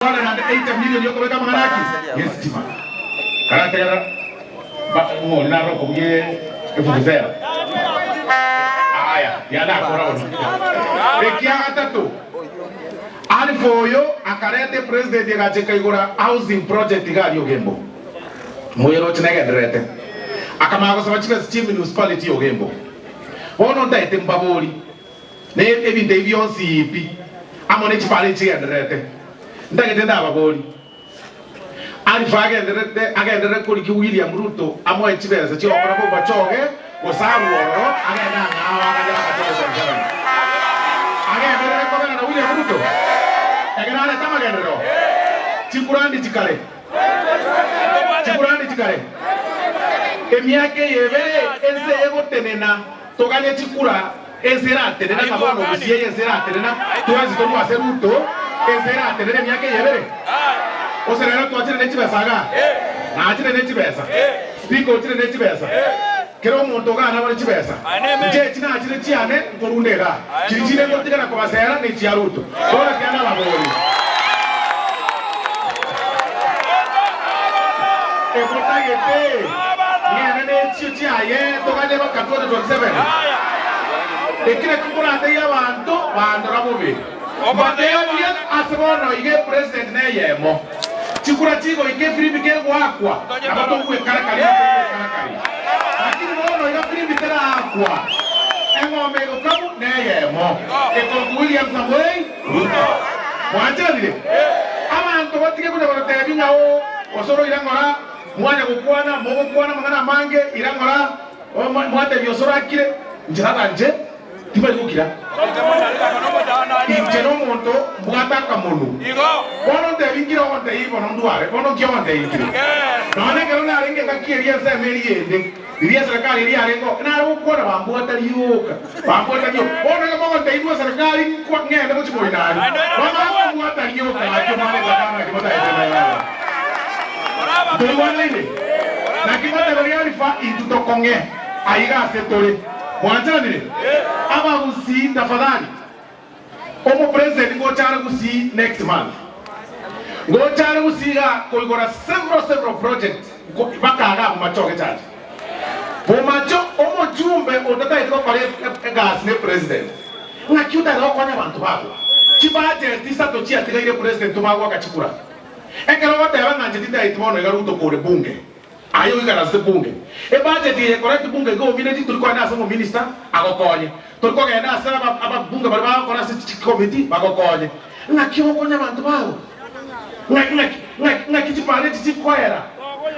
180 million yokobeka amang'ana aki yesitima. Karategerera ng'ori naro okobugia evuvuzela. Aya, ya nakora bono. Ekia gatato, Alpha oyo akareta epresident egacha ekaigora housing project iga aria Ogembo. Moyeroche negendererete. Akamanya gosaba chibesa chie municipality ya Ogembo. Bono ntaete mbabori. Na ebinto ebi bionsi pi, amo ne chipara echi chigendererete, ntagete ndababorie, Alifa agendererete agenderere korigia William Ruto amoe chibesa chi'ogokora bobochoge, gose arue ororo agende ang'ao aganye baka 2027? Agenderere kobera na William Ruto ekero arete amagenderero? Chikurandi chikare, chikurandi chikare emiaka eye ebere ense eye egotenena toganye chikura. Ense eratenena ng'a bono obusie eye ense eratenena twensi torue ase Ruto ense eratenena emiaka eye ebere? Gose rero twachire ne chibesa igaa? Nachire ne chibesa? Speaker ochire ne chibesa? Kera omonto igaa nabore chibesa. Inche echi nachire chiane nkorunda igaa. Chiri chinde ngotigara kobasera ne chia Ruto. Bono tiga nababorie. Emotagete ng'ende nechio chiaye toganye baka 2027. Eki nakio nkoratebie abanto bandora bobe. Mbatebie ase bono iga epresident neyemo. Chikura chigoika efirimbi kegoakwa nabo togwekarakari na togwekarakari. Lakini bono iga firimbi teraakwa. Eng'ombe egokamu neyemo. Ekorokwa William Samoei Ruto. Mwancheranire? Abanto batige konya gototebia ng'a oo, gose oroire ng'ora, mwanya gokwana, mogokwana amang'ana amange, ira ng'ora, mwatebia osoro akire, inche tata inche tibari gokira. Inche nomonto mbwate akamonu. Bono ntebi nkire ogontebia bono ndware, bono nki ogontebia nkire? Nonya ekero narenge engaki eria ensemo eria ende. Riria eserekari eria yarengeo, nare gokwana bambwata rioka, bambwata rioka. Bono iga mogontebia inwe eserekari nkwa ng'ende gochia moino aria. Bamanye kombwata rioka gaki omwana etakana naki motaete nere. Ntoigwanaine? Naki ngoteberia Alifa intwe tokong'e aiga ase tore. Mwanchanire? Abagusii tafadhali, omopresident ngocha are Gusii next month. Ngocha are Gusii igaa koigora several several project baka igaa Bomachoge Church. Bomacho omochumbe otatagete gokora egasi ne president. Ng'aki otagete gokonya abanto bago? Chibudget isato chiatigaire president tobagoaka chikura. Ekero ogoteba ng'a inche tintageti bono iga Ruto kore bunge. Aye oikaranse bunge. Ebudget eye ekoreti bunge iga omineti tori kogenda ase omominister agokonye. Tori kogenda ase ababunge baria bagokora ase chicommittee bagokonye. Ng'aki ogokonya abanto bago? Ng'aki ng'aki ng'aki ng'aki chipara echi chikoera?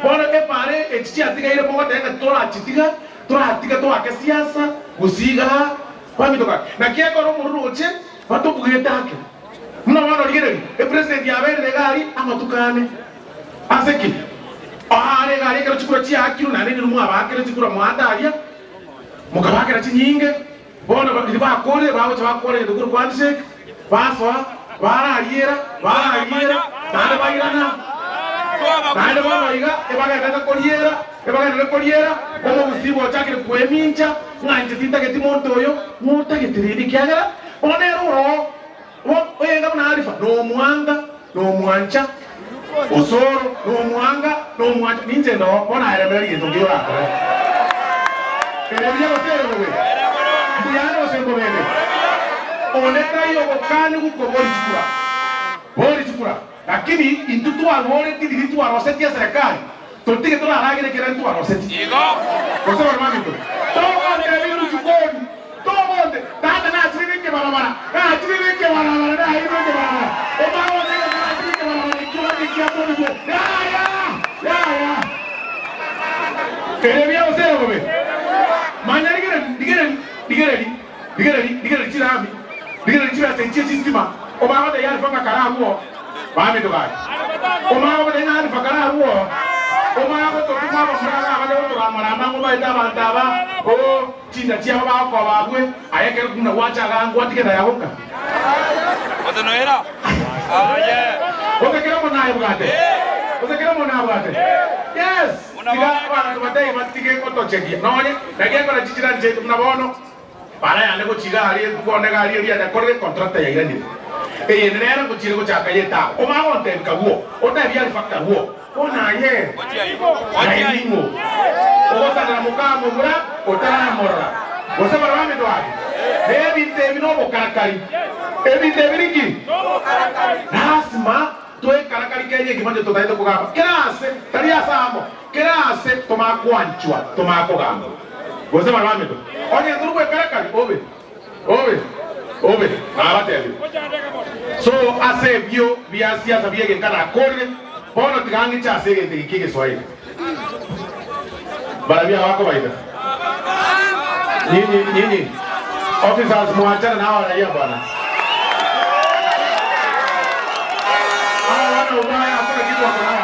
Bono epara echi chiatigaire mogoteba ng'a torachitiga toratiga toake siasa gose igaa baminto gaki. Naki ekero omoruru oche batobugete ake. Buna bono rigereria epresident yaberire iga aria amatuko ane. Ase ki? Aare iga aria ekero chikura chiaakirwe, naende inwe mwabaakire chikura mwaata aria, mokabaakera chinyinge. Bono riria bakoorire, bagocha bakora egento korwa kwa handshake, basoa, barariera, barariera, naende bairana. Naende bono iga ebagenderete koriera, ebagenderete koriera, omogusii bwochakire kwemincha, ng'a inche tintageti monto oyo, ng'o otagete rende ekiagera bono nere oroo. Oyoiga buna Alifa nomwanga, nomwancha, Osoro nomwanga, nomwancha, ninche ndoo, bono aye remereria gento nki orakore. Ere buya gose ere bobe? Mbuya ande gose mbobende? Onde taiyo ogokanigwa kobori chikura, bori chikura. Lakini intwe twaboretie riria twarosetie eserekari, totige toraragere ekere ntwarosetie. Gose barabwo baminto, togontebia inwe chikoni, togonte, tata nachire nekebarabara, nachire nekebarabara, nairwe ekebarabara, omwana one iga nachire ekebarabara ekio gaki ekiamonigwe, yaya, yaya. Ere buya gose ere bobe? Manya rigereria, rigereria, rigereria, rigereria, rigereria chirami, rigereria chibesa echi chie chistima, omanye gotebia Alifa ng'a kare agwo baminto gaki. Omanye gotebia ng'a Alifa kare agwo, omanye gototuma abamura iga abande gotoramorama ng'a obaete abanto aba, oo, chinda chiabo bagokoba abwe, aye ekero buna gwacha igaa ngwatige enda yago nka. Gose noira? Aye. Gose kera omonto nayebwate? Gose kera omonto nabwate? Yes! Tiga abanto batebie batige gotochegia. Nonye naki ekora chichirani chiaito buna bono, Bara yane gochia iga aria, bono iga aria eria yakorire, contractor yairanire. Eye nere ngochiire gochaka y'etaabu. Omanye gontebia karuo, ontebie Alifa karuo. Bono aye, naye ning'o ogosanera mokamomura otaramorora, gose barabwo amedwari? Na ebinto ebi nobokarakari. Ebinto ebi ninki? Lasima twekarakari kenya ekimo onye totagete kogamba kera ase, tari ase amo, kera ase tomanye koanchwa, tomanye kogamba. Gose barabwo amedwa? Onye ntori gwekarakari, obe. Obe, obe, nabatebirie. So ase ebio bia siasa bi'egenka nakorire, bono tiga ng'iche ase egento eke ki'egeswaeri. Barabwo abakobaita. Nyinyi, nyinyi, officers mwachane na hawa raia bwana. Hawa wana ubaya hakuna kitu wako nayo.